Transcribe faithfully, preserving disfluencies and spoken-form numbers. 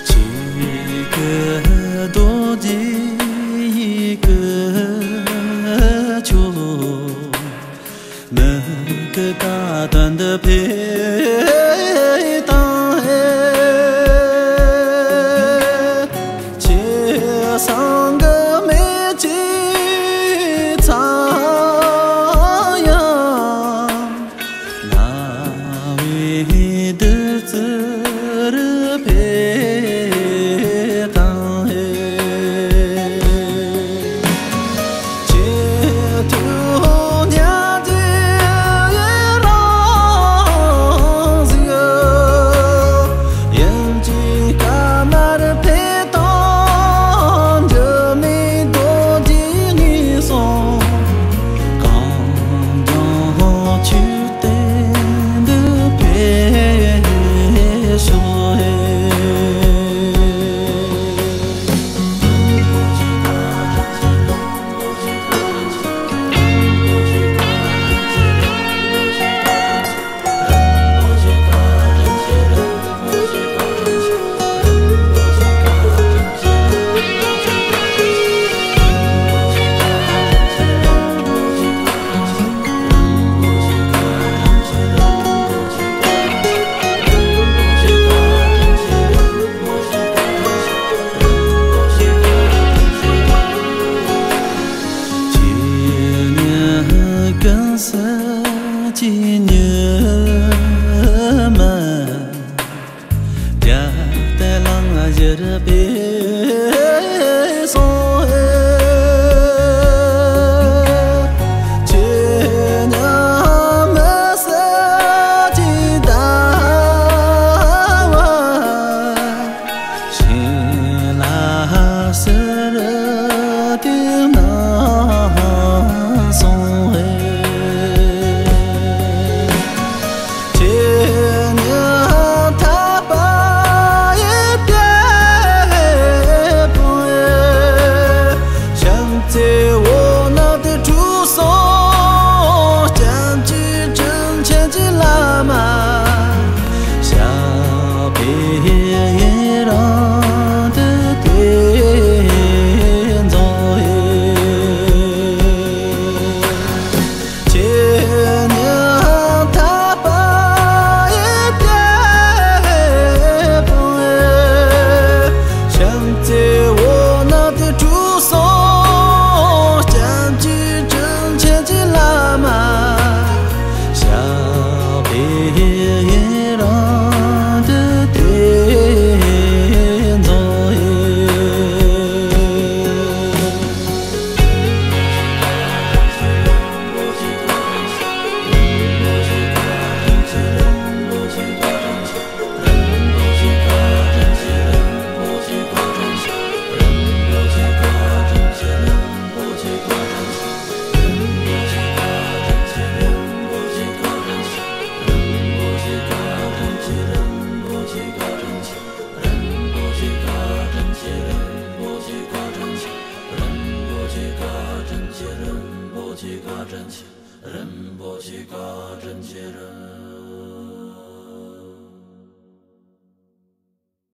ཆོས་ཀྱི་རྡོ་རྗེ་ཡི་གི་ཆོས། མི་ཁི་ཀ་དོན་དུ་འཕེལ་དང་ཧེ། ཆོས་སངས་གི་མེ་ཆེ་ཚ་ཡང་། ན་བའི་བདུད་རྩི་རུ་འཕེལ་དང་ཧེ། ཆེ་མཐོ་ཉ་རྗེ་རང་ཟིག་ཡིན་གཅིག་ཀ་མར་འཕེལ་དང་འགྱུར་མེད་རྡོ་རྗེ་ངོས་བཟུང་། གངས་ལྗོངས་ཆོས་སྟེང་དུ་འཕེལ་ཤོག་ཧེ།